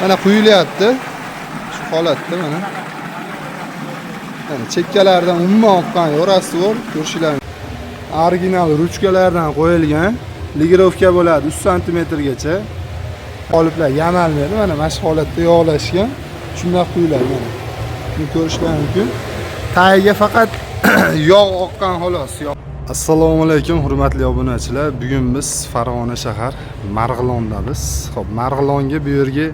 Mana quyilyapti. Shu holatda mana. Mana chekkalardan umuman oqqan yo'q, раствор ko'rishinglar. Original ruchkalardan qo'yilgan. Ligirovka bo'ladi 3 santimetrgacha. Qoliplar yamalmaydi. Mana shu holatda yog'lashgan. Shunday quyiladi mana. Buni ko'rishlar mumkin. Tagiga faqat yog' oqqan xolos. Assalomu alaykum hurmatli obunachilar. Bugun biz Farg'ona shahar Marg'ilondamiz. Xo'p, Marg'ilonga bu yerga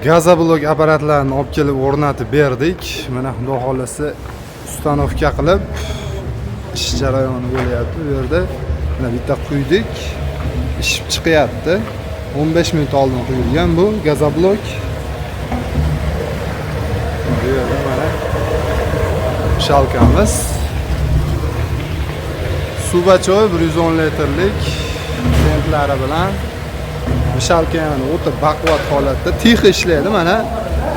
gazoblok apparatlarini olib kelib o'rnatib berdik. Mana xudo xohlasa установка qilib ish jarayoni bo'lyapti bu yerda. Mana bitta quydik. Ishib chiqyapti. 15 minut oldin quyilgan bu gazoblok. Bu yerda mana shalkamiz. Subachoy 110 litrlik tentlari bilan mishalka ham o'ta baquvvat holatda tix ishlaydi. Mana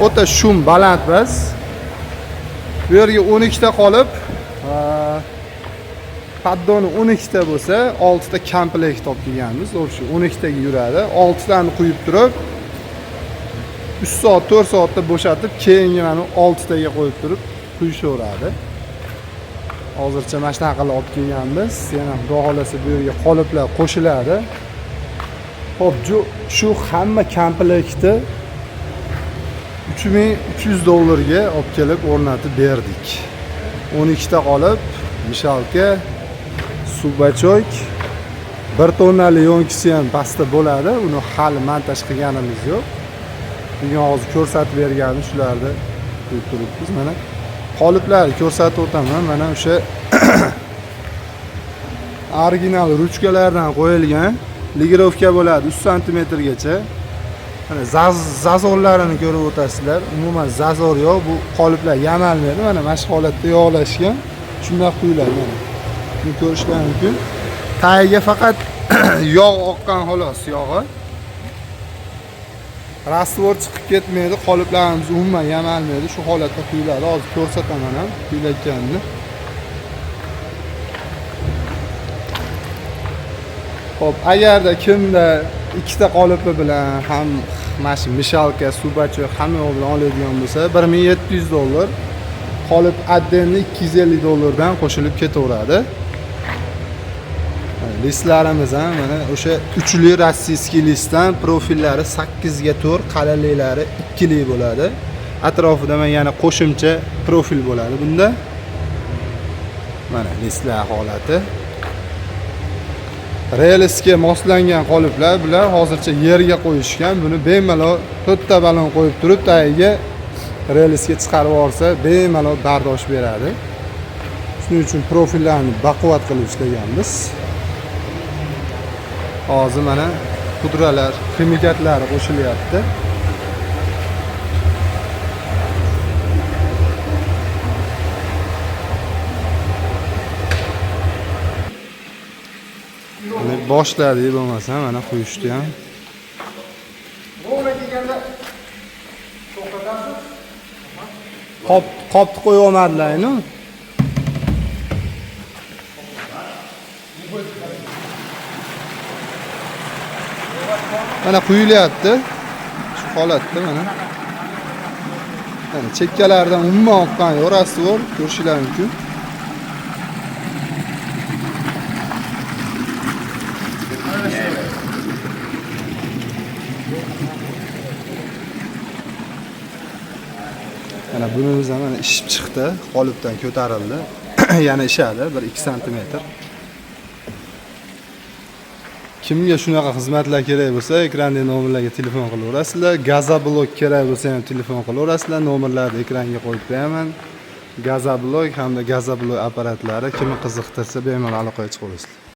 o'ta shum baland bas. Bu yerga 12 ta qolib, paddoni 12 ta bo'lsa, 6 ta komplekt olib kelganmiz. O'sha 12 taga yuradi. 6 tani quyib turib 3 soat, 4 soatda bo'shatib, keyingi mana 6 taga qo'yib turib quyishaveradi. Hozircha mana shunaqa qilib olib kelganmiz. Yana xudo xohlasa bu yerga qoliplar qo'shiladi. Xo'p, shu hamma komplektni 3300 dollarga olib kelib o'rnatib berdik. 12 ta qolip, mishalka, subachoy, 1 tonnali yonkisi ham pastda bo'ladi. Uni hali montaj qilganimiz yo'q. Bugun hozir ko'rsatib berganimiz shularni qo'yib turibmiz. Mana qoliplarni ko'rsatib o'taman. Mana o'sha original ruchkalardan qo'yilgan. Ligirovka bo'ladi 3 santimetrgacha. Mana zazorlarini ko'rib o'tasizlar. Umuman zazor yo'q. Bu qoliplar yamalmaydi. Mana shu holatda yog'lashgan. Shunday quyiladi mana. Buni ko'rishlar mumkin. Tagiga faqat yog' oqqan xolos, yog'i. Раствор chiqib ketmaydi, qoliplarimiz umuman yamalmaydi. Shu holatda quyiladi. Hozir ko'rsataman ham quyilayotganini. Xo'p, agarda kimda ikkita qolipi bilan ham mana shu mishalka, subachi hamma yo'q bilan oladigan bo'lsa, 1700 dollar. Qolip отдельно 250 dollardan qo'shilib ketaveradi. Listlarimiz ham mana o'sha uchli rossiyskiy listdan profillari 8 ga 4, qalinliklari 2 lik bo'ladi. Atrofida mana yana qo'shimcha profil bo'ladi bunda. Mana listlar holati. Relsga moslangan qoliplar bular hozircha yerga qo'yishgan. Buni bemalol to'rtta balon qo'yib turib tagiga relsga chiqarib yuborsa bemalol bardosh beradi. Shuning uchun profillarni baquvvat qilib ishlaganmiz. Hozir mana pudralar, ximikatlari qo'shilyapti. Mana boshladik bo'lmasa mana quyishdi ham. Ровно kelganda to'xtatasiz. Qopni qo'yib olmadilar endi. Mana quyilyapti. Shu holatda mana. Mana chekkalardan umuman oqqan yo'q, раствор ko'rishinglar mumkin. Mana bunimiz ham mana ishib chiqdi, qolipdan ko'tarildi. Yana ishadi 1-2 santimetr. Kimga shunaqa xizmatlar kerak bo'lsa, ekrandagi nomerlarga telefon qilaverasizlar. Gazoblok kerak bo'lsa ham telefon qilaverasizlar. Nomerlarni ekranga qo'yib qo'yaman. Gazoblok hamda gazoblok apparatlari kimni qiziqtirsa bemalol aloqaga chiqaverasizlar.